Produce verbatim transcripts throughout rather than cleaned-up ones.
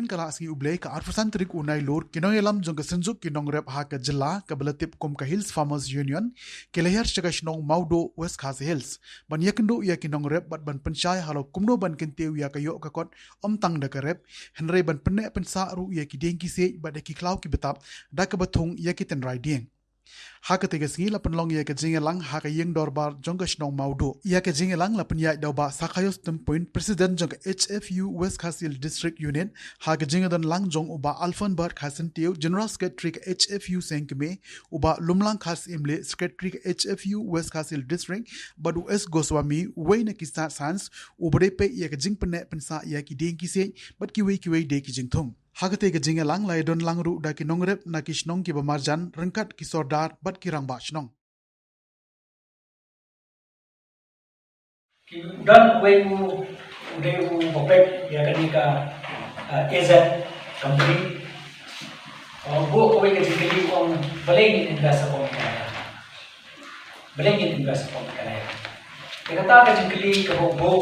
Ka la sngi U Blei ka arphew san tarik u Nailur, ki nongïalam jong ka Synjuk ki Nongrep ha ka jylla, kaba la tip kum ka Hills Farmers Union, ki la hiar sha ka shnong Mawduh, West Khasi Hills, ban ïakynduh ïa ki nongrep bad ban pynshai halor kumno ban kyntiew ïa ka ïoh ka kot ym tang da ka rep, hynrei ban pynneh pynsah ruh ïa ki dieng ki siej bad ïa ki khlaw ki btap, da kaba thung ïa ki tynrai dieng. Ha katei ka sngi la pynlong ïa ka jingïalang ha ka ïing dorbar jong ka shnong Mawduh. Ïa ka jingïalang la pynïaid da u Bah Sakaios Tympuin, President jong ka H F U West Khasi Hills District Unit. Ha ka jingdon lang jong u Bah Alphonse Bert Kharsyntiew, General Secretary ka H F U Seng Kmie, u Bah Lumlang Kharsyimlieh, Secretary ka H F U West Khasi Hills District, bad u S Goswami, uwei na ki Star Science, uba dei peit ïa ka jingpynneh pynsah ïa ki dieng ki siej bad kiwei kiwei de ki jingthung. Ha katei ka jingïalang la ïadon lang ruh da ki nongrep na ki shnong kiba marjan, ryngkat ki sordar bad ki rangbah shnong. Ki don uwei u, u dei uba peit ïa kane ka, ah, A Z company. U buh kawei ka jingkylli, u ong balei ngin invest ha ka Meghalaya. Balei ngin invest ha ka Meghalaya. Te kata ka jingkylli kaba u buh,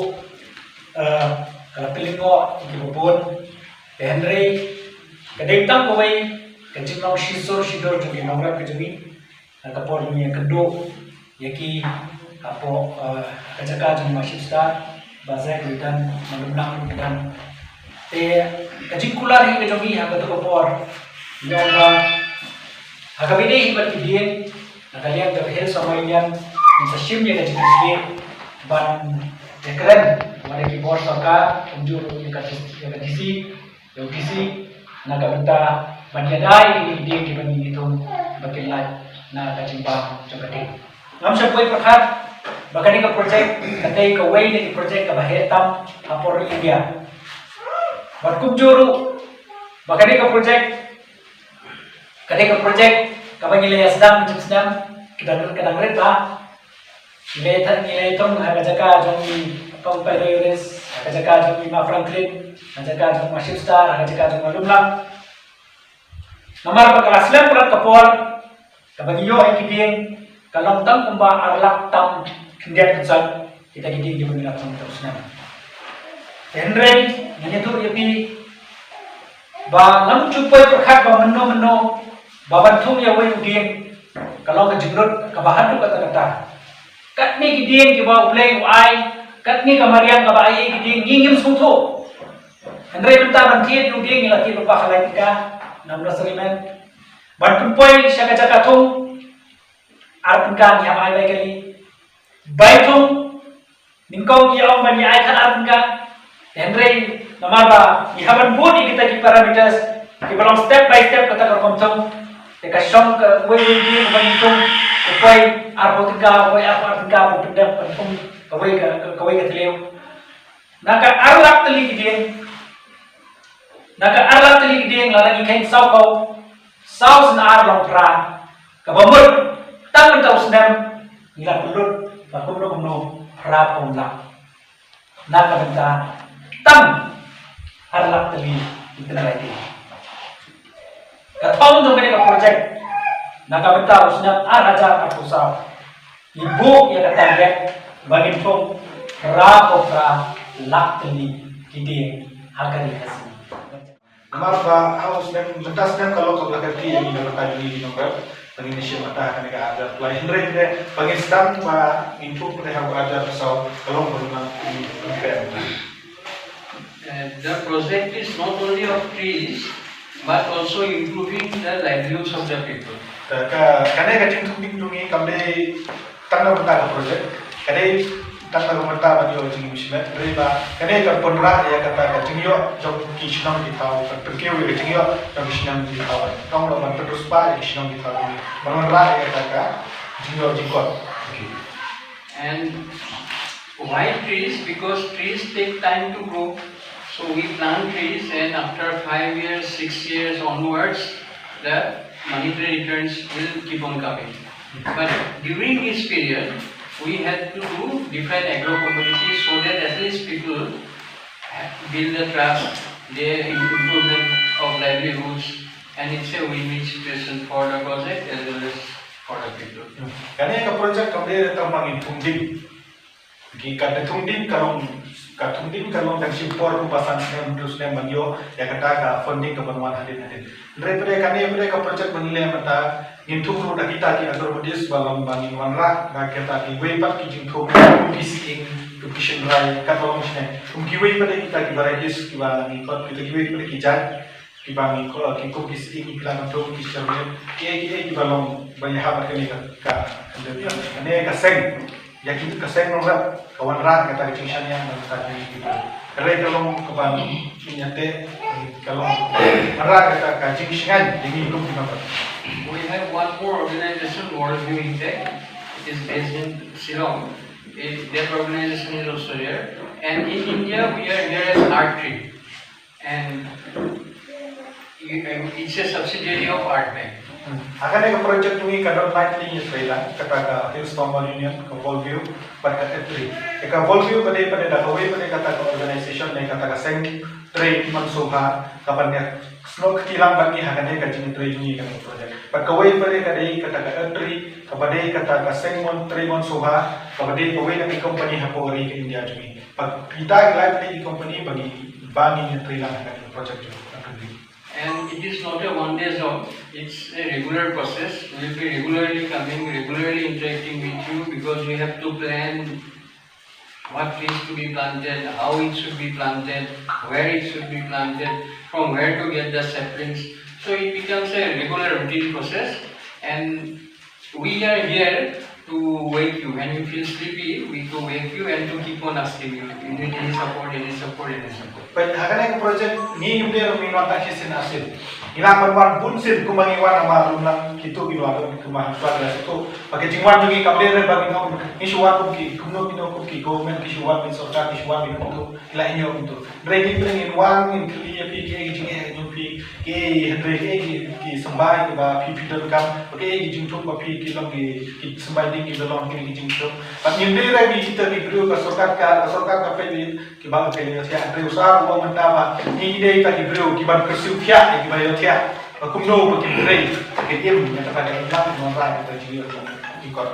ah, ka la pynlyngngoh ïa kiba bun. Te hynrei ka dei tang kawei ka jinglong shisur shidur jong ki nongrep ka jong ngi. Ha ka por ngi ïakynduh ïa ki hapoh, eh, ka jaka jong i Ma Shipstar, Bah Zek ruh i don, Ma Lumlang ruh i don. Te ka jingkular hi ka jong ngi ha kato ka por, ngi ong ba ha kaba ïadei hi bad ki dieng, na ka liang jong ka Hills Farmers Union, ngin sa shim ïa ka jingkitkhlieh ban ïakren bad ki bor sorkar, kumjuh ruh ïa ka, ïa ka D C, ïa u D C, na ka bynta ban ïada ïa kine ki dieng kiba ngi thung ba kin lait na ka jingbam jong ka dieng. Ngam shym poi pyrkhat ba kane ka project ka dei kawei na ki project kaba heh tam ha pura India. Bad kumjuh ruh ba kane ka project ka dei ka project kaba ngi la ïa sdang mynshem snem, ka dang, ka dang rit ba ngi la ïa, ngi la ïa thung ha ka jaka jong i Kong Paido Yuris, ha ka jaka jong i Ma Franklin, ha ka jaka jong Ma Shipstar, ha ka jaka jong Ma Lumlang. Namar ba ka la slem palat ka por kaba ngi ïoh ïa ki dieng, ka long tang kumba ar lak tam khyndiat khynsoit kita ki dieng kiba ngi la thung ha u snem. Hynrei ngan ïathuh ïa phi ba ngam ju poi pyrkhat ba mynno mynno ba ban thung ïa uwei u dieng ka long ka jinglut kaba haduh katta katta. Katne ki dieng kiba U Blei u ai, katne ka mariang kaba ai ïa ki dieng, ngi ngim sngewthuh. Hynrei mynta ban thied ïa u dieng ngi la thied lypa khalai tyngka na u nurseryman. Ban pynpoi sha ka jaka thung, ar tyngka ngi hap ai bai kali. Bai thung, nyngkong ngi ong ba ngi ai khatar tyngka. Hynrei namar ba ngi hap ban bud ïa kita ki parameters kiba long step by step kata ka rukom thung. Te ka shong kawei kawei dieng ba ngi thung, u poi arphew tyngka, u poi arphew ar tyngka ban pyndep ban thung kawei ka, kawei ka thliew. Na ka ar lak tylli ki dieng, na ka ar lak tylli ki dieng, lada ngi kheiñ saw phew, saw sien ar long phra. Kaba mut tang mynta u snem ngi la pynlut ba kumno kumno phra phew lak. Na ka bynta tang ar lak tylli ki tynrai dieng. Ka thong jong kane ka project, na ka bynta u snem ar hajar arphew saw, ngi buh ïa ka target ba ngin thung phra phew phra lak tylli ki dieng ha kane ka sngi. Namar ba ha u snem, mynta snem ka long kaba la kynti ïa ngi na ka bynta jong ngi ki nongrep, ba ngin ïashim bynta ha kane ka ar hajar phew lai. Hynrei phi, ba ngin sdang ba ngin thung phi ha u ar hajar phew saw, ka long ba ngin nang pynpem. Uh, the project is not only of trees, but also improving the livelihoods of the people. Ka, ka, kane ka jingthung dieng jong ngi kam dei tang na ka bynta ka project, ka dei tang na ka bynta ban ïoh jingim shimet, hynrei ba kane kan pynrah ïa kata ka jingïoh jong ki shnong ki thaw, kan pynkiew ïa ka jingïoh jong ki shnong ki thaw, kan long ban pynrung spah ïa ki shnong ki thaw, ban wanrah ïa kata ka jingïoh jingkot. Okay. And why trees? Because trees take time to grow. So we plant trees, and after five years, six years onwards, the monetary returns will keep on coming. But during this period, we had to do different agro commodities so that at least people build the trust, their improvement of livelihoods, and it's a win-win situation for the project as well as for the people. Kane ka project kam dei tang ba ngin thung dieng. Ki ka thung ding ka long, ka thung ding ka long tang shim por kumba san snem hynriew snem ban ïoh ïa kata ka funding kaban wan hadien hadien. Hynrei pat kane pat ka project ba ngi leh mynta ngin thung ruh da kita ki agro-buddies ba long ba ngin wanrah da kita kiwei pat ki jingthung, ki sying, ki shynrai, kat ba long shane. Kum kiwei pat kita ki varieties kiba ngi kot, kita kiwei pat ki jait kiba ngi kot, ki kum ki sying, ki plang thung, ki syrmiat, ki ei ki ei kiba long ba ïahap bad kane ka, ka, kane ka seng. Ïa kito ka seng nongrep ka wanrah kata ka jingshaniah na kata ka jingim. Hynrei ka long kaba ïa te ka long wanrah kata ka jingshngaiñ ïa ngi kum ki nongrep. We have one more organization, World View Impact. It is based in Shillong. It, that organization is also there. And in India, we are here as Art Tree. And you, and it's a subsidiary of Art Bank. Hmm. Ha kane ka project jong ngi ka don lai tylli ngi trei lang, kata ka Hillstormer Union, ka Worldview, bad ka Atri. Ka Worldview ka dei pat da kawei pat kata ka organization ne kata ka seng trei mon sngewbha kaban ïa snoh kti lang bad ngi ha kane ka jingtrei jong ngi kane ka project. Bad kawei pat ka dei kata ka Atri, kaba dei kata ka seng mon trei mon sngewbha, kaba dei kawei na ki company hapoh ri ka India jong ngi. Bad kita ki lai tylli ki company ba ngi, ba ngi ïa trei lang ha kane ka project jong ngi. And it is not a one day job, it's a regular process. We will be regularly coming, regularly interacting with you because we have to plan what trees to be planted, how it should be planted, where it should be planted, from where to get the saplings. So it becomes a regular routine process, and we are here to wake you. When you feel sleepy, we to wake you and to keep on asking you, you need any support, any support, any support. But ha kane ka project ngi ngim dei ruh ngin wan tang shisien arsien. Ngi lah ban wan bun sien kumba ngi wan ha Lumlang, kito ki wan kumba ha Swa Glas to. Ba ka jingwan jong ngi kam dei re ba ngi ong ngi shu wan kum ki, kumno kino kum ki government, ki shu wan ki sorkar, ki shu wan ki kumto, ki la ïoh kumto. Hynrei ngi pyrshang ngin wan ngin kylli ïa phi kiei ki jingeh jong phi, kiei hynrei kiei ki, ki symbai kiba phi phi donkam, kiei ki jingthung ba phi ki long ki, ki symbai ding kiba long ki, ki jingthung. Bad ngim dei re ngi kita ki briew ka sorkar ka, ka sorkar ka peit kiba ka ïathiah, hynrei u Sir u ong mynta ba ngi dei kita ki briew kiban kyrsiew thiah ïa kiba ïathiah. Ba kumno ba kin trei, kin im ïa kata ka imlang, nongrep ïa ka jingïoh jong ki kot.